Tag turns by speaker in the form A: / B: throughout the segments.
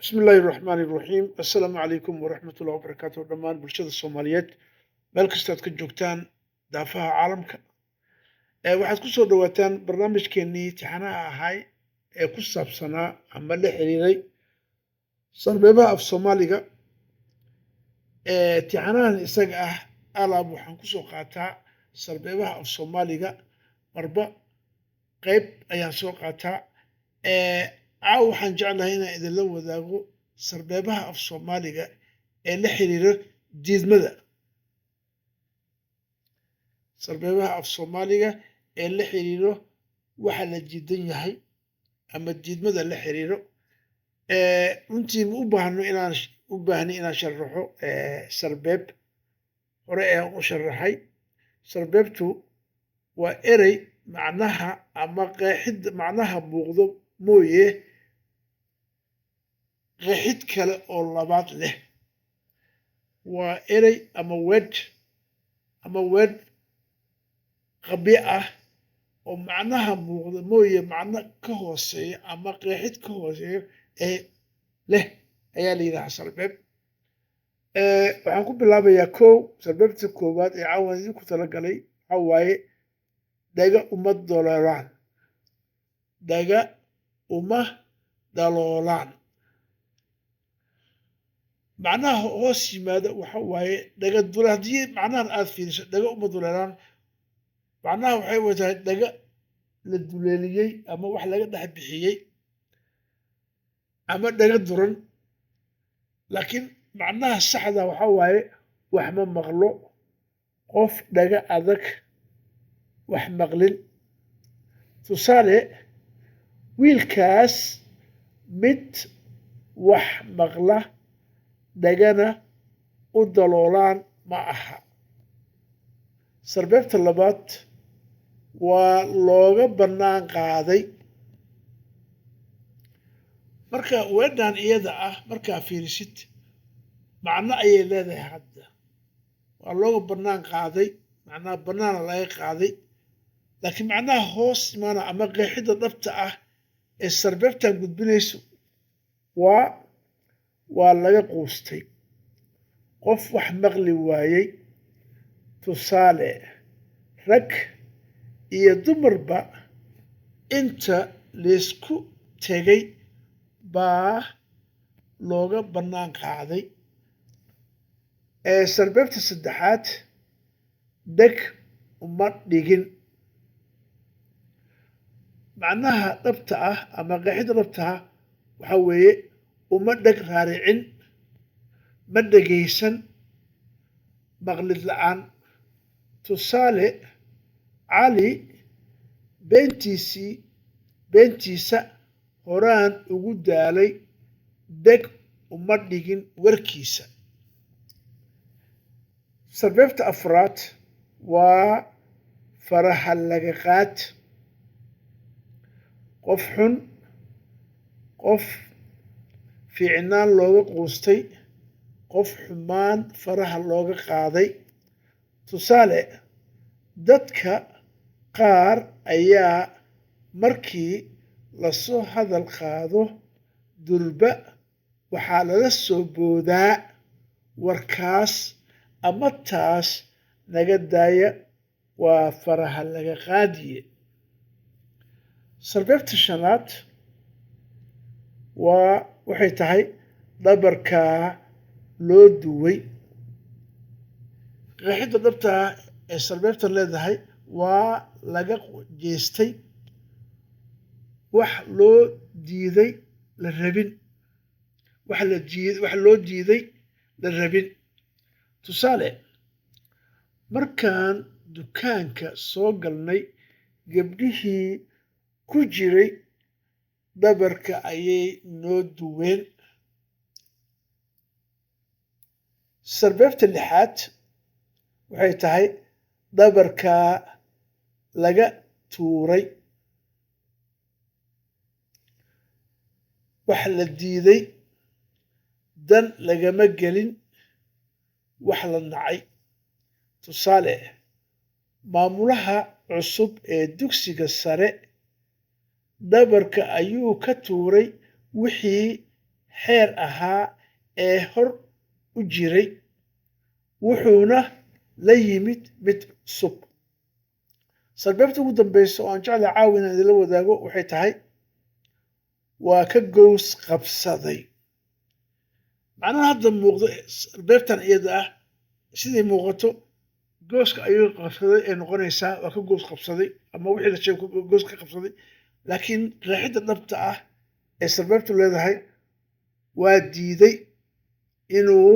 A: Bismi illaahi raxmaani raxiim. Assalaamu calaykum waraxmatullahi wabarakaatu. Dhammaan bulshada Soomaaliyeed, meel kastaad ka joogtaan daafaha caalamka, waxaad ku soo dhawaataan barnaamijkeenii tixanaha ahay ee ku saabsanaa ama la xiriiray sarbeebaha af Soomaaliga. Tixanahan isaga ah alaab waxaan kusoo qaataa sarbeebaha af Soomaaliga, marba qeyb ayaan soo qaataa. Caawa waxaan jeclahay inaan idinla wadaago sarbeebaha af Soomaaliga ee la xiriira diidmada. Sarbeebaha af Soomaaliga ee la xiriiro waxa la diidan yahay ama diidmada la xiriiro. Runtii ma u baahno inaan u baahni inaan sharaxo sarbeeb hore ayaan u sharaxay. Sarbeebtu waa erey macnaha ama qeexid macnaha muuqdo mooye qeexid kale oo labaad leh. Waa erey ama weedh qabyo ah oo macnaha muuqda mooye macno ka hooseeya ama qeexid ka hooseeya ee leh ayaa la yidhaha sarbeeb. Waxaan ku bilaabayaa kow. Sarbeebta koowaad ee caawan idinku talagalay waxaa waaye "dhaga uma daloolaan". Dhaga uma daloolaan, macnaha hoos yimaada waxa waaye dhaga dule. Haddii macnahan aada fiiriso, "dhaga uma duleelaan", macnaha waxay watahay dhaga la duleeliyey ama wax laga dhex bixiyey ama dhaga duran. Laakiin macnaha saxda waxa waaye wax ma maqlo, qof dhaga adag, wax maqlin. Tusaale, wiilkaas mid wax maqla dhagana u daloolaan ma aha. Sarbeebta labaad waa "looga bannaan qaaday". Marka weedhan iyada ah markaa fiirisid, macno ayay leedahay. Hadda waa looga bannaan qaaday, macnaha bannaana laga qaaday. Laakiin macnaha hoos imaana ama qeexidda dhabta ah ee sarbeebtan gudbinayso waa laga quustay, qof wax maqli waayey. Tusaale, rag iyo dumarba inta laysku tegay baa looga bannaan qaaday. Sarbeebta saddexaad, "dheg uma dhigin". Macnaha dhabta ah ama qeexidda dhabta ah waxaa weeye uma dheg raaricin, ma dhegaysan, maqlid la-aan. Tusaale, Cali beentiisa horaan ugu daalay, dheg uma dhigin warkiisa. Sarbeebta afraad waa "faraha laga qaad". Qof xun, qof fiicnaan looga quustay, qof xumaan faraha looga qaaday. Tusaale, dadka qaar ayaa markii lasoo hadal qaado durba waxaa lala soo boodaa warkaas ama taas naga daaya, waa faraha laga qaadiye. Sarbeebta shanaad waa waxay tahay "dhabarkaa loo duway". Qeexidda dhabtaa ee sarbeebtan leedahay waa laga jeestay, wax loo diiday la rabin, wax loo diiday la rabin. Tusaale, markaan dukaanka soo galnay, gabdhihii ku jiray dhabarka ayay noo duween. Sarbeebta lixaad waxay tahay "dhabarkaa laga tuuray". Wax la diiday, dan lagama gelin, wax la nacay. Tusaale, maamulaha cusub ee dugsiga sare dhabarka ayuu ka tuuray wixii xeer ahaa ee hor u jiray, wuxuuna la yimid mid cusub. Sarbeebta ugu dambeysa oo aan jecla caawa inaan idinla wadaago waxay tahay: waa ka gows qabsaday. Macnaha hadda muuqdo sarbeebtan iyada ah, siday muuqato, gooska ayuu qabsaday ay noqonaysaa, waa ka goos qabsaday ama wixii la sheego goos ka qabsaday. Laakiin qeexidda dhabta ah ee sarbeebtu leedahay waa diiday inuu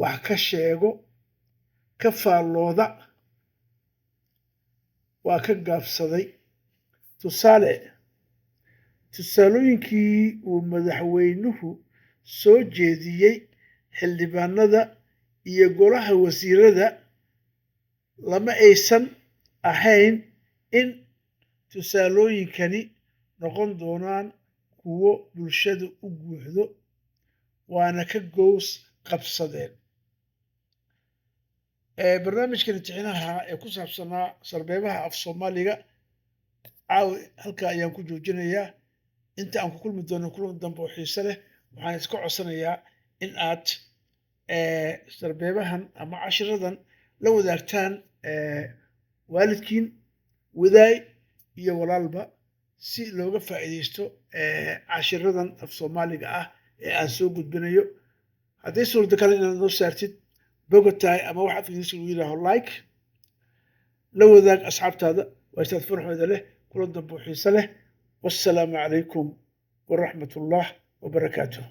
A: wax ka sheego, ka faallooda, waa ka gaabsaday. Tusaale, tusaalooyinkii uu madaxweynuhu soo jeediyey xildhibaanada iyo golaha wasiirada lama aysan ahayn in tusaalooyinkani noqon doonaan kuwo bulshada u guuxdo, waana ka gows qabsadeen. Barnaamijkan imtixaanaha ee ku saabsanaa sarbeebaha af Soomaaliga caawi halkaa ayaan ku joojinayaa. Inta aan ku kulmi doono kulan dambe oo xiise leh, waxaan iska codsanayaa in aad sarbeebahan ama cashiradan la wadaagtaan waalidkiin, wadaay iyo walaalba, si looga faa'iidaysto cashiradan af Soomaaliga ah ee aan soo gudbinayo. Hadday suurtagal inaad noo saartid bogotahay ama wax afka Ingiriiska lagu yidhaaho like, la wadaag asxaabtaada. Waa istaad faraxooda leh kulan dambe oo xiise leh. Wassalaamu calaykum waraxmat ullah wabarakaatuh.